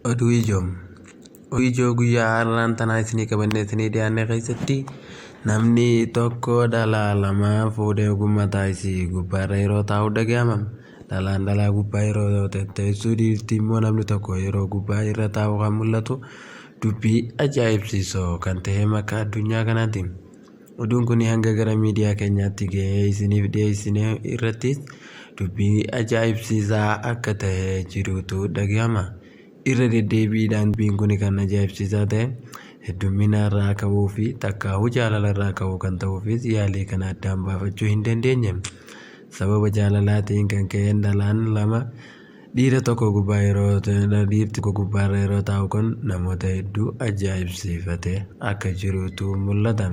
Oduu ijoo. Oduu ijoo guyyaa har'aan tanaa isinii qabannee isinii dhiyaanne keessatti, namni tokko dhalaa lama fuudhee ogummaa isii gubbaarra yeroo taa'u dhaga'ama. Dhalaan dhalaa gubbaa yeroo teessu, dhiirti immoo namni tokko yeroo gubbaa irra taa'u kan mul'atu dubbii ajaa'ibsiisoo kan ta'e maqaa addunyaa kanaati. Oduun kun hanga gara miidiyaa keenyaatti gahee isiniif dhiyeessine irrattis dubbii ajaa'ibsiisaa akka ta'e jirutu dhaga'ama. Irra deddeebiidhaan dubbiin kun kan ajaa'ibsiisaa ta'e heddummina irraa ka'uu fi takkaahuu jaalala irraa ka'uu kan ta'uufis yaalii kana addaan baafachuu hin dandeenye. Sababa jaalalaatiin kan ka'een dhalaan lama dhiira tokko gubbaa yeroo dhiirti tokko gubbaarra yeroo taa'u kun namoota hedduu ajaa'ibsiifatee akka jirutu mul'ata.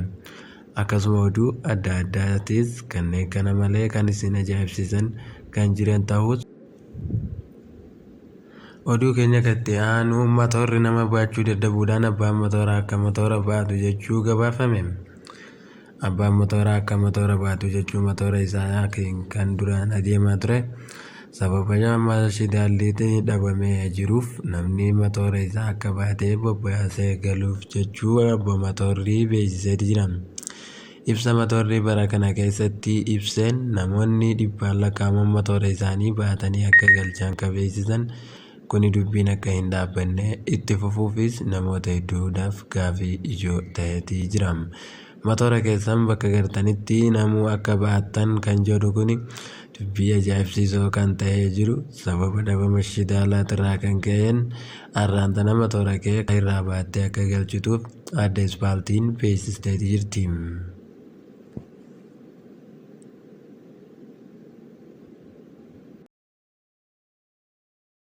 Akkasuma oduu adda addaatis kanneen kana malee kan isin ajaa'ibsiisan kan jiran ta'us, oduu keenya katti aanu motorri nama baachuu dadhabuudhaan abbaan motoraa akka motora baatu jechuu gabaafame. Abbaan motoraa akka motora baatu jechuu motora isaa kan duraan adeemaa ture sababa shidaalli dhabamee jiruuf namni motora isaa akka baatee bobbaasee galuuf jechuu abba motorrii beeksisee jira. Ibsa motorrii bara kana keessatti ibseen namoonni dhibbaan lakkaa'aman motora isaanii baatanii akka galchan akka beeksisan, kuni dubbiin akka hin dhaabbanne itti fufuufis namoota hedduudhaaf gaafii ijoo ta'eetii jira. Motora keessan bakka gartanitti namuu akka baattan kan jedhu kuni dubbii ajaa'ibsiisoo kan ta'ee jiru sababa dhabama shidaalaatirraa kan ka'een har'aan tana motora kee irraa baattee akka galchituuf adda ispaaltiin beeksisteetii jirti.